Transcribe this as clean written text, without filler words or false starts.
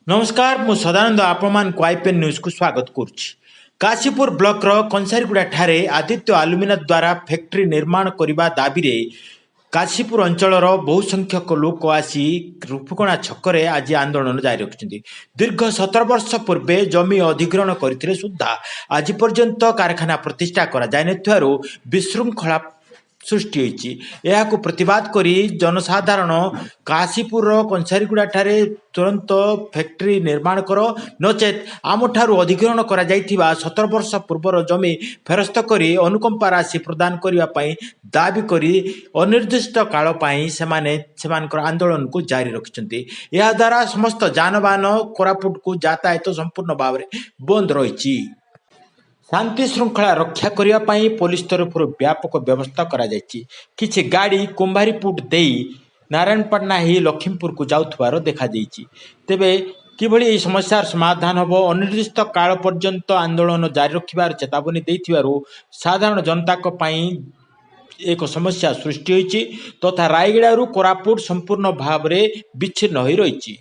ନମସ୍କାର, ମୁଁ ସଦାନନ୍ଦ ଆପଣମାନଙ୍କୁ ଆଇପିଏନ୍ ନ୍ୟୁଜ୍କୁ ସ୍ୱାଗତ କରୁଛି। କାଶୀପୁର ବ୍ଲକର କଂସାରୀଗୁଡ଼ାଠାରେ ଆଦିତ୍ୟ ଆଲୁମିନା ଦ୍ୱାରା ଫ୍ୟାକ୍ଟ୍ରି ନିର୍ମାଣ କରିବା ଦାବିରେ କାଶୀପୁର ଅଞ୍ଚଳର ବହୁ ସଂଖ୍ୟକ ଲୋକ ଆସି ରୁପକଣା ଛକରେ ଆଜି ଆନ୍ଦୋଳନ ଜାରି ରଖିଛନ୍ତି। ଦୀର୍ଘ 17 ବର୍ଷ ପୂର୍ବେ ଜମି ଅଧିଗ୍ରହଣ କରିଥିଲେ ସୁଦ୍ଧା ଆଜି ପର୍ଯ୍ୟନ୍ତ କାରଖାନା ପ୍ରତିଷ୍ଠା କରାଯାଇନଥିବାରୁ ବିଶୃଙ୍ଖଳା ସୃଷ୍ଟି ହୋଇଛି। ଏହାକୁ ପ୍ରତିବାଦ କରି ଜନସାଧାରଣ କାଶୀପୁରର କଂସାରୀଗୁଡ଼ାଠାରେ ତୁରନ୍ତ ଫ୍ୟାକ୍ଟ୍ରି ନିର୍ମାଣ କର, ନଚେତ୍ ଆମଠାରୁ ଅଧିଗ୍ରହଣ କରାଯାଇଥିବା 17 ବର୍ଷ ପୂର୍ବର ଜମି ଫେରସ୍ତ କରି ଅନୁକମ୍ପା ରାଶି ପ୍ରଦାନ କରିବା ପାଇଁ ଦାବି କରି ଅନିର୍ଦ୍ଦିଷ୍ଟ କାଳ ପାଇଁ ସେମାନେ ସେମାନଙ୍କର ଆନ୍ଦୋଳନକୁ ଜାରି ରଖିଛନ୍ତି। ଏହାଦ୍ୱାରା ସମସ୍ତ ଯାନବାହନ କୋରାପୁଟକୁ ଯାତାୟାତ ସମ୍ପୂର୍ଣ୍ଣ ଭାବରେ ବନ୍ଦ ରହିଛି। ଶାନ୍ତି ଶୃଙ୍ଖଳା ରକ୍ଷା କରିବା ପାଇଁ ପୋଲିସ ତରଫରୁ ବ୍ୟାପକ ବ୍ୟବସ୍ଥା କରାଯାଇଛି। କିଛି ଗାଡ଼ି କୁମ୍ଭାରୀପୁଟ ଦେଇ ନାରାୟଣପାଟଣା ହେଇ ଲକ୍ଷ୍ମୀପୁରକୁ ଯାଉଥିବାର ଦେଖାଯାଇଛି। ତେବେ କିଭଳି ଏହି ସମସ୍ୟାର ସମାଧାନ ହେବ, ଅନିର୍ଦ୍ଦିଷ୍ଟ କାଳ ପର୍ଯ୍ୟନ୍ତ ଆନ୍ଦୋଳନ ଜାରି ରଖିବାର ଚେତାବନୀ ଦେଇଥିବାରୁ ସାଧାରଣ ଜନତାଙ୍କ ପାଇଁ ଏକ ସମସ୍ୟା ସୃଷ୍ଟି ହୋଇଛି ତଥା ରାୟଗଡ଼ାରୁ କୋରାପୁଟ ସମ୍ପୂର୍ଣ୍ଣ ଭାବରେ ବିଚ୍ଛିନ୍ନ ହୋଇ ରହିଛି।